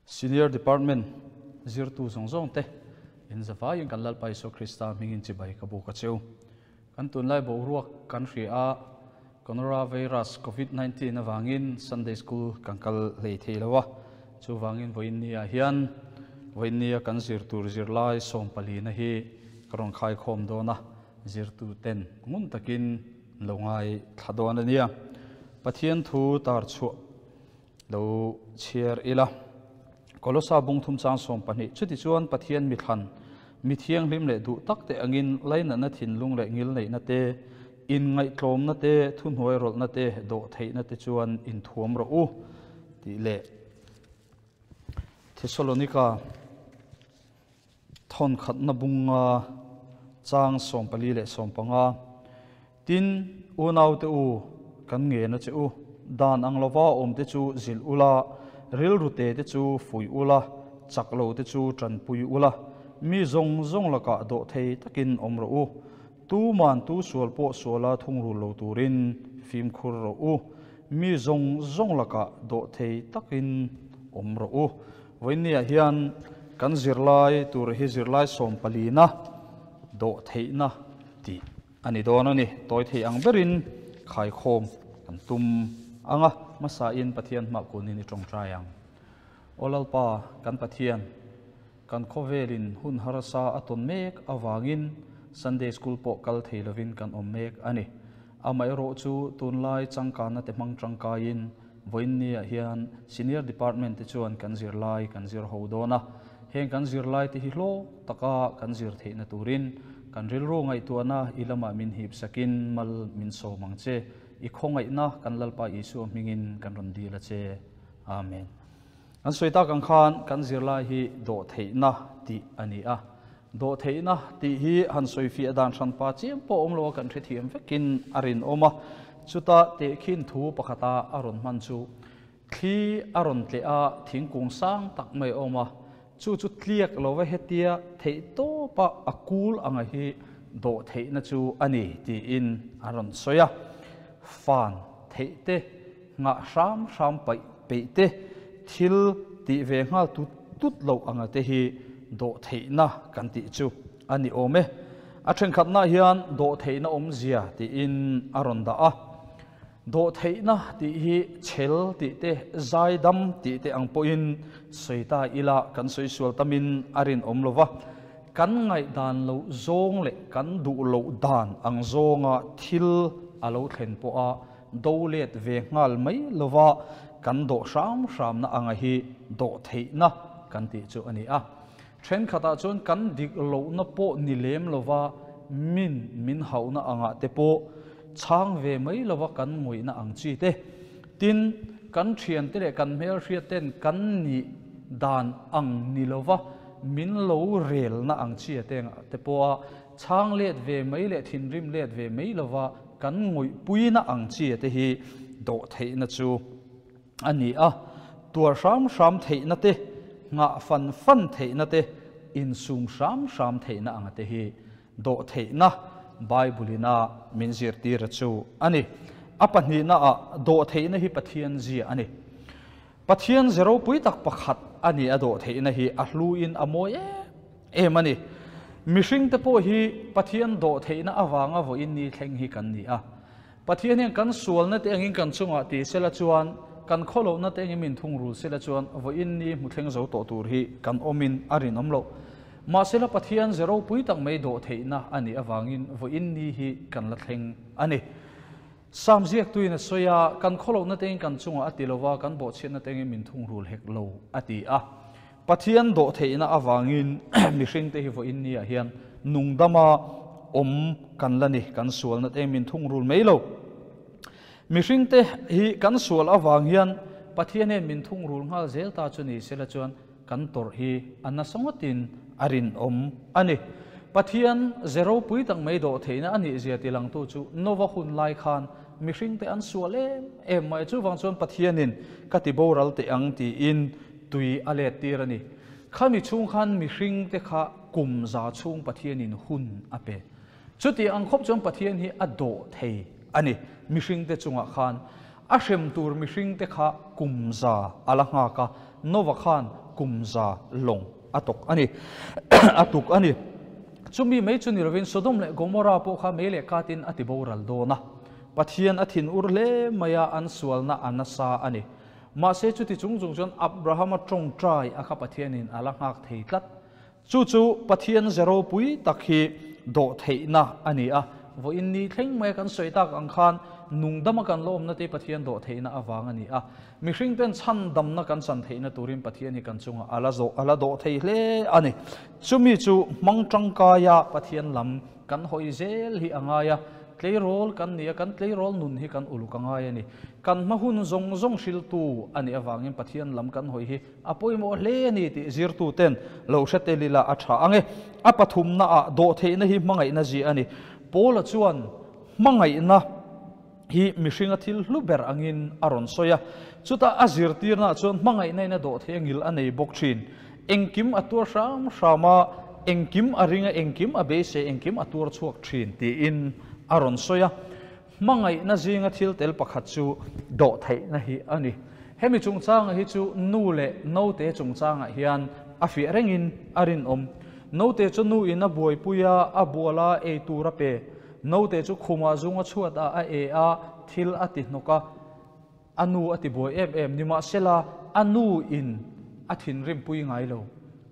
Senior Department zirtu zawng zawng te in zavaiin kan Lalpa Isua Krista hmingin chibai ka buk a cheu. Kan tunlai boruak kan hria a, Coronavirus Covid 19 avangin Sunday School kan kal hlei thei lo a, chuvangin vawiin ni ah hian vawiin nia kan zir tur zirlai sawmpalina hi ka rawn khaikhawm dawn a, zirtu ten ngun takin lo ngai thla dawn a nia. Pathian thu tar chhuah lo chhiar ila. Kolosa bung thum chang 12 Chutichuan Pathian mithlan, mi thianghlim leh duh tak te angin lainatna thinlung leh ngil neihna te, inngaihtlawmna te, thuhnuai rawlhna te, dawh theihna te chuan inthuam rawh u tih leh Thesalonika Thawnkhatna bunga chang 14 leh 15. Tin, unaute u, kan ngen a che u, dan ang lova awmte chu zilh ula, rilru te te chu fuih ula, chak lo te chu tanpui ula, mi zawng zawng lakah dawh thei takin awm rawh u. Tuman tu sual pawh suala thungrul lo turin fimkhur rawh u. Mi zawng zawng lakah dawh thei takin awm rawh u. Vawiinniah hian kan zirlai tur hi zirlai sawmpalina dawh theihna tih a ni dawn a ni. Tawi thei ang berin khaikhawm kan tum ang a, hmasain Pathian hmah kunin i tawngtai ang. Aw Lalpa, kan Pathian, kan khawvelin hun harsa a tawn mek avangin Sunday School pawh kal thei lovin kan awm mek a ni. Amaherawhchu tunlai changkanna te hmang tangkaiin Vawiinniah hian Senior Department te chuan kan zirlai kan zir ho dawn a, heng kan zirlai te hi hlawk taka kan zir theihna turin kan rilru ngaihtuahna i lamah min hip sakin mal min sawm ang che, i khawngaihna kan Lalpa Isua hmingin kan rawn dil a che. Amen. Kan sawi tak ang khan kan zirlai hi dawhtheihna tih a ni a, Dawhtheihna tih hi han sawifiah dan hranpa chiam pawh awm lo a, kan hrethiam vekin a rinawm a. Chuta tehkhin thu pakhata a rawn hman chu thli a rawn tleh a, thingkung sang tak mai a awm a, chu chu tliak lova hetia theih tawpa a kul anga hi dawhtheihna chu a ni tiin a rawn sawi a. Fan theih te, nghah hram hram paih peih te, thil tih ve nghal tut tut loh anga te hi dawhtheihna kan tih chu a ni awm e. A thenkhatnah hian dawhtheihna awmzia tiin a rawn dah a. Dawhtheihna tih hi chhel tih te, zaidam tih te ang pawhin sawi ta ila kan sawi sual tamin a rinawm lo va. Kan ngaihdan loh zawng leh kan duh loh dan ang zawnga thil a lo thlen pawha Do let ve nghal mai lova kan dawh hram hramna anga hi dawh theihna kan tih chu a ni a. Thenkhatah chuan kan dik lohna pawh ni lem lova min min hauhna angah te pawh chhang ve mai lova kan ngawihna ang chi te. Tin, kan thiante leh kan hmelhriat ten kan nih dan ang ni lova min lo relna ang chi a te pawha chhang let ve mai leh thinrim let ve mai lova Kan ngawihpuina ang chi te hi dawh theihna chu a ni a, tuar hram hram theihna te, nghah fan fan theihna te, insum hram hram theihna anga te hi dawh theihna Bible-ina min zirtir chu a ni. A pahnihnaah dawh theihna hi Pathian zia a ni. Pathian ze ropui tak pakhat a ni a dawh theihna hi a hluin a mawi em em a ni. Mihringte pawh hi Pathian dawh theihna avanga vawiin ni thleng hi kan ni a. Pathian hian kan sualna te engin kan chungah ti sela chuan, kan khawlohna te engin min thungrul sela chuan vawiin ni hmu thleng zo tawh tur hi kan awmin a rinawm loh. Mahsela Pathian ze ropui tak mai dawh theihna a nih avangin vawiin ni hi kan la thleng a ni. Sam ziaktuin a sawi a, Kan khawlohna tengin kan chungah a ti lo va, kan bawhchhiatna tengin min thungrul hek lo, a ti a. Pathian dawhtheihna avangin mihringte hi vawiin niah hian nungdama awm kan la ni, kan sualna tengin min thungrul mai lo. Mihringte hi kan sual avang hian Pathian hian min thungrul nghal zel ta chu ni sela chuan Kan tawrh hi a nasa ngawtin a rinawm a ni. Pathian ze ropui tak mai dawh theihna a nih zia tilangtu chu Nova hun lai khan mihringte an sual em em mai. Chuvang chuan Pathianin ka ti boral teh ang tiin tui a let tir a ni. Khami chhung khan mihringte kha kum za chhung Pathianin hun a pe. Chuti ang khawp chuan Pathian hi a dawh thei a ni mihringte chungah khan. A hrem tur mihringte kha kum za a la nghak a, Nova khan kum za lawng a tawk a ni, a tuk a ni. Chumi mai chu ni lovin Sodom leh Gomorrah pawh kha mei leh katin a ti boral dawn a. Pathian a thin ur hle mai a, an sualna a nasa a ni. Mahse chuti chung chung chuan Abrahama tawngtai a kha Pathianin a la nghak thei tlat. Chu chu Pathian ze ropui tak hi dawhtheihna a ni a. Vawiin ni thleng maia kan sawi tak ang khan nungdama kan la awmna te Pathian dawhtheihna avang a ni a. Mihringten chhandamna kan chan theihna turin Pathian hi kan chungah a la zawh a la dawh thei hle a ni. Chumi chu hmang tangkaia Pathian lam kan hawi zel hi a ngai a, tleirawl kan ni a, kan tleirawl nun hi kan uluk a ngai a ni. Kan hma hun zawng zawng hriltu a nih avangin Pathian lam kan hawi hi a pawimawh hle a ni tih zirtuten lo hre tel ila a tha ang e. A pathumnaah dawhtheihna hi hmangaihna zia a ni. Paula chuan hmangaihna hi mihringa thil hlu ber angin a rawn sawi a. Chutah a zirtirnaah chuan hmangaihna in a dawh theih a ngil a nei bawk thin. Engkim a tuar hram hram a, engkim a ring a, engkim a beisei, engkim a tuar chhuak thin tiin a rawn sawi a. Hmangaihna zinga thil tel pakhat chu dawh theihna hi a ni. Hemi chungchanga hi chu nu leh naute chungchangah hian a fiah rengin a rinawm. Naute chu nu in a buaipui a, a bual a, ei tur a pe. Naute chu khumah zunga chhuat ah a e a, thil a ti hnawk a, a nu a ti buai em em. Nimahsela, a nu in a thinrimpui ngai lo.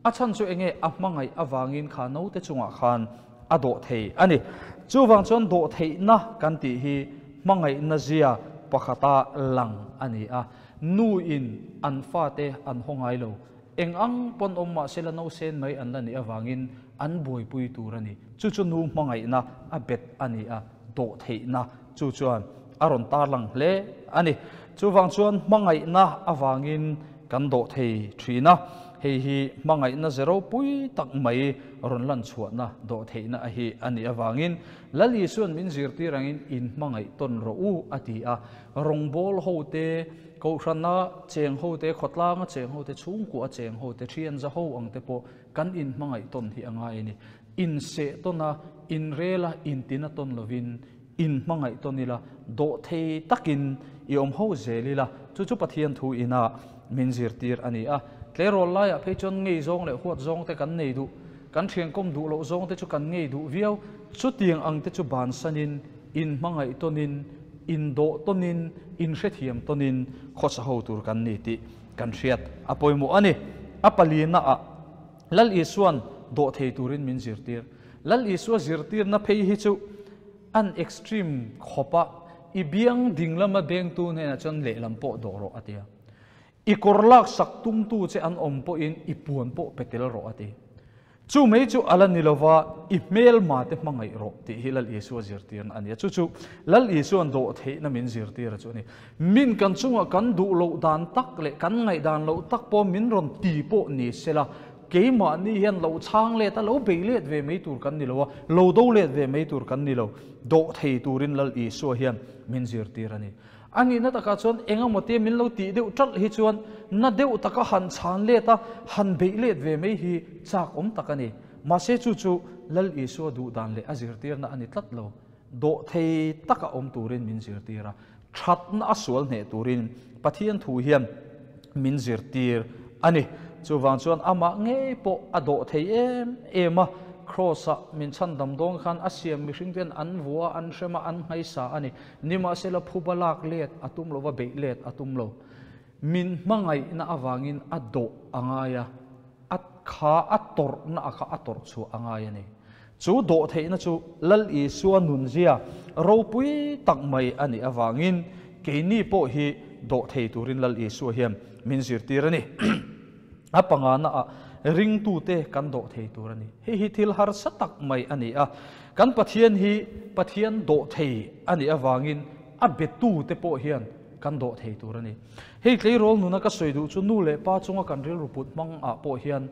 A chhan chu enge a hmangaih avangin kha naute chungah khan a dawh thei a ni. Chuvang chuan dawh theihna kan tih hi hmangaihna zia pakhata lang a ni a. Nu in an fate an haw ngai lo. Eng ang pawn awm mahsela nausen mai an la nih avangin an buaipui tur a ni. Chu chu nu hmangaihna a bet a ni a, dawh theihna chu chuan a rawn tarlang hle a ni. Chuvang chuan hmangaihna avangin kan dawh thei thin a, hei hi hmangaihna ze ropui tak mai rawn lan chhuahna dawh theihna a hi a nih avangin Lal Isuan min zirtir angin in hmangaih tawn rawh u a ti a. Rawngbâwl hote, Kohhrana cheng hote, khawtlanga cheng hote, chhungkua cheng hote, thianza ho ang te pawh kan inhmangaih tawn hi a ngai a ni. Inseh tawn a, inrel a, intina tawn lovin inhmangaih tawn ila, dawhthei takin i awm ho zel ila, chu chu Pathian thu ina min zirtir a ni a. Tleirawl laiah phei chuan ngei zawng leh huat zawng te kan nei duh, kan thiankawm duh loh zawng te chu kan ngei duh viau. Chutiang ang te chu bansanin, inhmangaih tawnin, indawh tawnin, inhrethiam tawnin khawsa ho tur kan ni tih kan hriat a pawimawh a ni. A palinaah Lal Isua'n dawh thei turin min zirtir. Lal Isua zirtirna phei hi chu an extreme khawp a, i biang ding lama bengtu hnenah chuan lehlam pawh dawh rawh a ti a. I kawr laksak tumtu che an awm pawhin i puan pawh pe tel rawh a ti. Chu mai chu a la ni lova, i hmelma te hmangaih rawh tih hi Lal Isua zirtirna a ni a. Chu chu Lal Isua'n dawh theihna min zirtir a chu a ni. Min kan chungah kan duh loh dan tak leh kan ngaihdan loh tak pawh min rawn ti pawh ni sela, keimahni hian lo chhang let a, lo bei let ve mai tur kan ni lo a, lo do let ve mai tur kan ni lo. Dawh thei turin Lal Isua hian min zirtir a ni. A nihna takah chuan eng emaw te min lo tih deuh ṭalh hi chuan na deuh taka han chhan let a, han beih let ve mai hi chak awm tak a ni. Mahse chu chu Lal Isua duh dan leh a zirtirna a ni tlat lo. Dawh thei taka awm turin min zirtir a, thatna a sual hneh turin Pathian thu hian min zirtir a ni. Chuvang chuan amah ngei pawh a dawh thei em em a, Kraws-ah min chhandam dawn khan a siam mihringten an vua a, an hrem a, an nghaisa a ni. Nimahsela phuba lak let a tum lo va, beih let a tum lo. Min hmangaihna avangin a dawh a ngai a, a kha a tawrhna a kha a tawrh chhuah a ngai a ni. Chu dawh theihna chu Lal Isua nunzia ropui tak mai a nih avangin keini pawh hi dawh thei turin Lal Isua hian min zirtir a ni. A panganaah ringtute kan dawh thei tur a ni. Hei hi thil harsa tak mai a ni a. Kan Pathian hi Pathian dawh thei a nih avangin a betute pawh hian kan dawh thei tur a ni. Hei tleirawl nuna ka sawi duh chu nu leh pa chunga kan rilru put hmangah pawh hian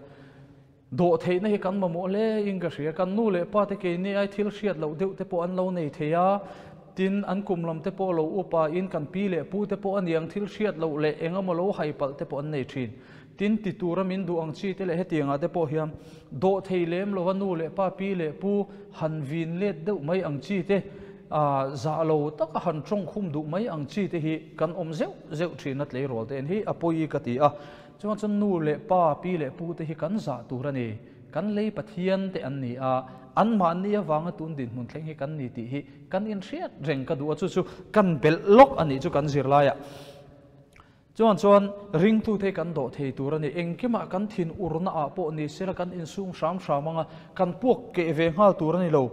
dawh theihna hi kan mamawh hle in ka hria. Kan nu leh pa te keini ai thil hriat loh deuh te pawh an lo nei thei a, tin an kum lam te pawh lo upa in kan pi leh pu te pawh aniang thil hriat loh leh eng emaw lo hai palh te pawh an nei thin. Tin ti tura min duh ang chi te leh hetiangah te pawh hian dawh thei lem lova nu leh pa pi leh pu han vin let deuh mai ang chi te. Zah lo taka han tawng khum duh mai ang chi te hi kan awm zeuh zeuh thin a tleirawl te en hi a pawi ka ti a. Chuan chuan nu leh pa, pi leh pu te hi kan zah tur a ni. Kan lei Pathian te an ni a, anmahni avanga tun dinhmun thleng hi kan ni tih hi kan inhriat reng ka duh a, chu chu kan belh lawk a nih chu kan zirlaiah. Chuan chuan ringtute kan dawh thei tur a ni. Engkimah kan thin urna ah pawh ni sela kan insung hram hram anga kan puak keh ve nghal tur a ni lo.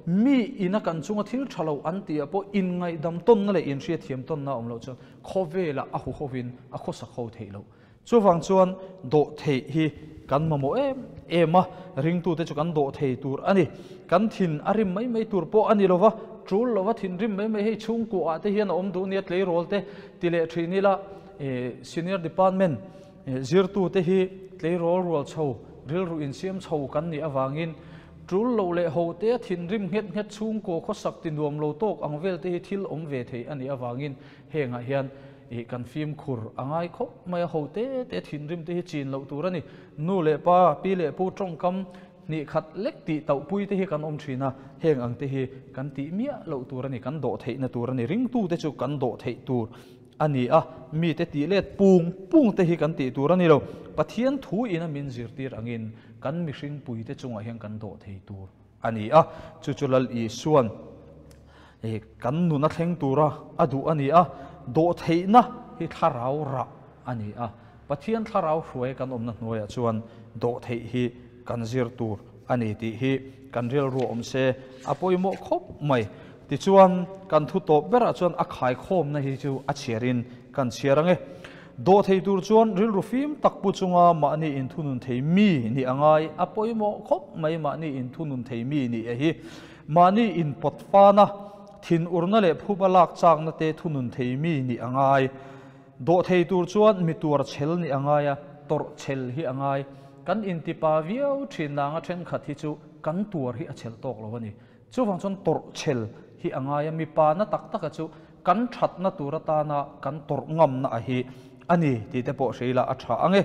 Mi ina kan chunga thil tha lo an tih ah pawh inngaihdam tawnna leh inhriatthiam tawnna a awm loh chuan khawvelah a huhovin a khawsak ho theih loh. Chuvang chuan dawh theih hi kan mamawh em em a, ringtute chu kan dawh thei tur a ni. Kan thin a rim mai mai tur pawh a ni lova, tul lova thinrim mai mai hei chhungkuah te hian a awm duh nia tleirawl te ti leh thin ila senior department zirtute hi tleirawl rual chho rilru insiam chho kan nih avangin tul lo leh ho te thinrim nghet nghet chhungkaw khawsak ti nuam lo tawk ang vel te hi thil awm ve thei a nih avangin hengah hian kan fimkhur a ngai khawp mai a, ho te te thinrim te hi chin loh tur a ni. Nu leh pa, pi leh pu tawngkam hnih khat lek tih tauhpui te hi kan awm thin a, heng ang te hi kan tih miah loh tur a ni, kan dawh theihna tur a ni, ringtute chu kan dawh theih tur a ni a, mite tih let pung pung te hi kan tih tur a ni lo, Pathian thu ina min zirtir angin kan mihring puite chungah hian kan dawh thei tur a ni a, chu chu Lal Isuan kan nuna thleng tura a duh a ni a, dawh theihna hi thlarau rah a ni a, Pathian thlarau hruai kan awmna hnuaiah chuan dawh theih hi kan zir tur a ni tih hi kan rilru awm se a pawimawh khawp mai. Tichuan, kan thu tawp berah chuan a khaikhawmna hi chu a chhiarin kan chhiar ang e. Dawh thei tur chuan rilru fim tak pu chunga mahni inthunun thei mi nih a ngai a pawimawh khawp mai mahni inthunun thei mi nih a hi. Mahni inpawt fana, thinurna leh phuba lak chakna te thunun thei mi nih a ngai. Dawh thei tur chuan mi tuar chhel nih a ngai a, tawrh chhel hi a ngai. Kan intipa viau thin nanga thenkhat hi chu kan tuar hi a chhel tawk lo a ni. Chuvang chuan tawrh chhel hi a ngai a, mipa na tak taka chu kan thatna tur atana kan tawrh ngamna a hi a ni tih te pawh hreila a tha ang e.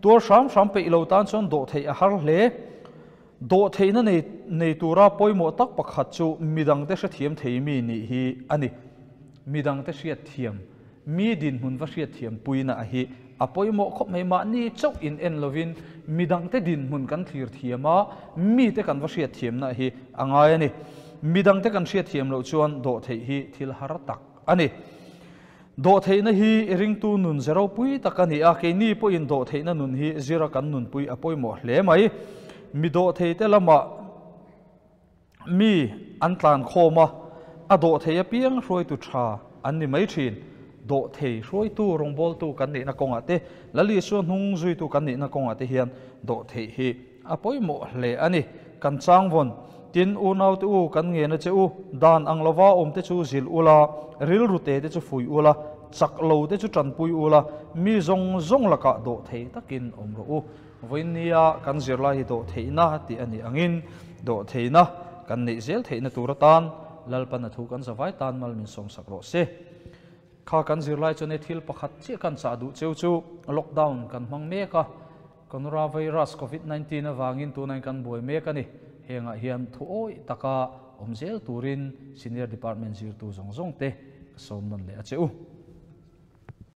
Tuar hram hram peih lo tan chuan dawh theih a har hle. Dawh theihna nei nei tura pawimawh tak pakhat chu midangte hrethiam thei mi nih hi a ni. Midangte hriatthiam, mi dinhmun va hriatthiam puina a hi a pawimawh khawp mai. Mahni chauh in en lovin midangte dinhmun kan thlir thiam a, mite kan va hriatthiamna hi a ngai a ni. Midangte kan hriatthiam loh chuan dawhtheih hi thil har tak a ni. Dawhtheihna hi ringtu nun ze ropui tak a ni a, keini pawhin dawhtheihna nun hi zira kan nunpui a pawimawh hle mai. Mi dawhtheite lamah mi an tlan khawm a, a dawhthei apiang hruaitu tha an ni mai thin. Dawhthei hruaitu rawngbawltu kan nihna kawngah te, Lal Isua hnung zuitu kan nihna kawngah te hian dawhtheih hi a pawimawh hle a ni. Kan changvawn, tin unaute u kan ngen a che u, dan ang lova awmte chu zilh ula, rilru te te chu fuih ula, chak lo te chu tanpui ula, mi zawng zawng lakah dawhthei takin awm rawh u. Vawinia kan zirlai hi dawhtheihna tih a nih angin dawhtheihna kan neih zel theihna tur atan Lalpan a thu kan zavai tan mal min sawmsak rawh se. Kha kan zirlai chuan he thil pakhat chiah kan chah duh cheu chu lockdown kan hmang mek a, Coronavirus Covid 19 avangin tunah kan buai mek a ni. Hengah hian thu awih taka awm zel turin Senior Department zirtu zawng zawng te ka sawm nawn leh a che u.